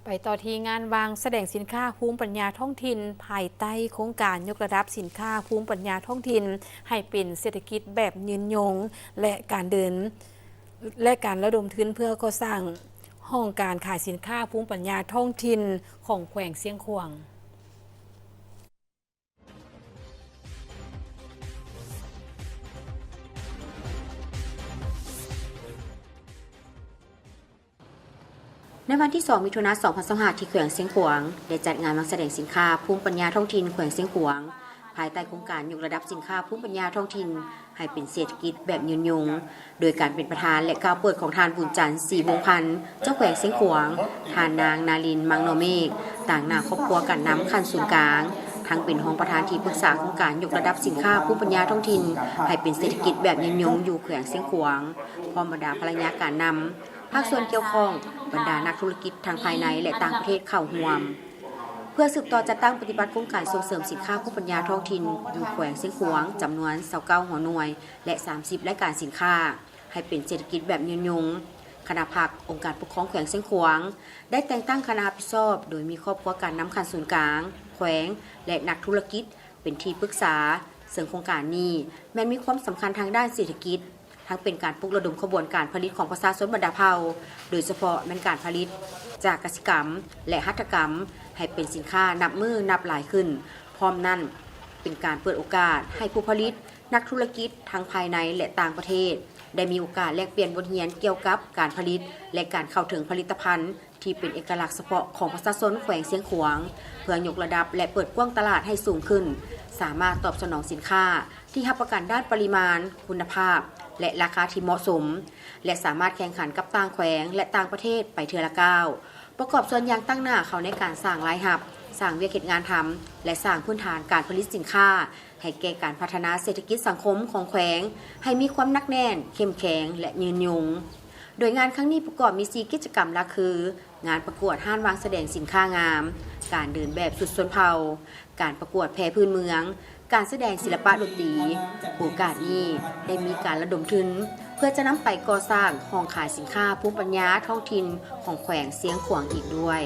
ໄປຕໍ່ທີ່ງານວາງສະແດງສິນຄ້າພູມປັນຍາທ້ອງຖິ່ນ ພາຍໃຕ້ໂຄງການຍົກລະດັບສິນຄ້າພູມປັນຍາທ້ອງຖິ່ນ ໃຫ້ເປັນເສດຖະກິດແບບຍືນຍົງ ແລະ ການເດີນ ແລະ ການລະດົມທຶນເພື່ອກໍ່ສ້າງຫ້ອງການຂາຍສິນຄ້າພູມປັນຍາທ້ອງຖິ່ນຂອງແຂວງຊຽງຂວາງ. ໃນວັນທີສອງ ມິຖຸນາ ສອງພັນຊາວຫ້າ ທີ່ແຂວງຊຽງຂວາງ ໄດ້ຈັດງານວາງສະແດງສິນຄ້າພູມປັນຍາທ້ອງຖິ່ນແຂວງຊຽງຂວາງ ພາຍໃຕ້ໂຄງການຍົກລະດັບສິນຄ້າພູມປັນຍາທ້ອງຖິ່ນ ໃຫ້ເປັນເສດຖະກິດແບບຍືນຍົງ ໂດຍການເປັນປະທານ ແລະ ກ່າວເປີດຂອງທ່ານ ບຸນຈັນ ສີວົງພັນ ເຈົ້າແຂວງຊຽງຂວາງ, ທ່ານນາງ ນາລິນ ມັງນໍເມກ ຕາງໜ້າຄອບຄົວການນຳຂັ້ນສູນກາງ, ທັງເປັນຮອງປະທານທີ່ປຶກສາໂຄງການຍົກລະດັບສິນຄ້າພູມປັນຍາທ້ອງຖິ່ນ ໃຫ້ເປັນເສດຖະກິດແບບຍືນຍົງຢູ່ແຂວງຊຽງຂວາງ, ພ້ອມບັນດາພະນັກງານການນຳ, ພາກສ່ວນກ່ຽວຂ້ອງ, ບັນດານັກທຸລະກິດທັງພາຍໃນ ແລະ ຕ່າງປະເທດເຂົ້າຮ່ວມ. ເພື່ອສືບຕໍ່ຈັດຕັ້ງປະຕິບັດໂຄງການສົ່ງເສີມສິນຄ້າພູມປັນຍາທ້ອງຖິ່ນຢູ່ແຂວງຊຽງຂວາງ ຈຳນວນ ຊາວເກົ້າ ຫົວໜ່ວຍ ແລະ ສາມສິບ ລາຍການສິນຄ້າ ໃຫ້ເປັນເສດຖະກິດແບບຍືນຍົງ, ຄະນະພັກ ອົງການປົກຄອງແຂວງຊຽງຂວາງ ໄດ້ແຕ່ງຕັ້ງຄະນະຮັບຜິດຊອບ ໂດຍມີຄອບຄົວການນຳຂັ້ນສູນກາງ, ແຂວງ ແລະ ນັກທຸລະກິດ ເປັນທີ່ປຶກສາ, ເຊິ່ງໂຄງການນີ້ແມ່ນມີຄວາມສຳຄັນທາງດ້ານເສດຖະກິດ, ທັງເປັນການປຸກລະດົມຂະບວນການຜະລິດຂອງປະຊາຊົນບັນດາເຜົ່າ, ໂດຍສະເພາະແມ່ນການຜະລິດຈາກກະສິກຳ ແລະ ຫັດຖະກຳ ໃຫ້ເປັນສິນຄ້ານັບມື້ນັບຫຼາຍຂຶ້ນ. ພ້ອມນັ້ນ, ເປັນການເປີດໂອກາດໃຫ້ຜູ້ຜະລິດ, ນັກທຸລະກິດທັງພາຍໃນ ແລະ ຕ່າງປະເທດ ໄດ້ມີໂອກາດແລກປ່ຽນບົດຮຽນກ່ຽວກັບການຜະລິດ ແລະ ການເຂົ້າເຖິງຜະລິດຕະພັນ ທີ່ເປັນເອກະລັກສະເພາະຂອງປະຊາຊົນແຂວງຊຽງຂວາງ ເພື່ອຍົກລະດັບ ແລະ ເປີດກວ້າງຕະຫຼາດໃຫ້ສູງຂຶ້ນ, ສາມາດຕອບສະໜອງສິນຄ້າທີ່ຮັບປະກັນດ້ານປະລິມານ, ຄຸນນະພາບ ແລະ ລາຄາທີ່ເໝາະສົມ ແລະ ສາມາດແຂ່ງຂັນກັບຕ່າງແຂວງ ແລະ ຕ່າງປະເທດໄປເທື່ອລະກ້າວ, ປະກອບສ່ວນຢ່າງຕັ້ງໜ້າເຂົ້າໃນການສ້າງລາຍຮັບ, ສ້າງວຽກເຮັດງານທຳ ແລະ ສ້າງພື້ນຖານການຜະລິດສິນຄ້າ ໃຫ້ແກ່ການພັດທະນາເສດຖະກິດສັງຄົມຂອງແຂວງ ໃຫ້ມີຄວາມໜັກແໜ້ນ, ເຂັ້ມແຂງ ແລະ ຍືນຍົງ. ໂດຍງານຄັ້ງນີ້ປະກອບມີສີ່ກິດຈະກຳຫຼັກຄື ງານປະກວດຮ້ານວາງສະແດງສິນຄ້າງາມ, ການເດີນແບບຊຸດຊົນເຜົ່າ, ການປະກວດແພພື້ນເມືອງ, ການສະແດງສິລະປະດົນຕີ. ໂອກາດນີ້ໄດ້ມີການລະດົມທຶນ ເພື່ອຈະນຳໄປກໍ່ສ້າງຫ້ອງຂາຍສິນຄ້າພູມປັນຍາທ້ອງຖິ່ນຂອງແຂວງຊຽງຂວາງອີກດ້ວຍ.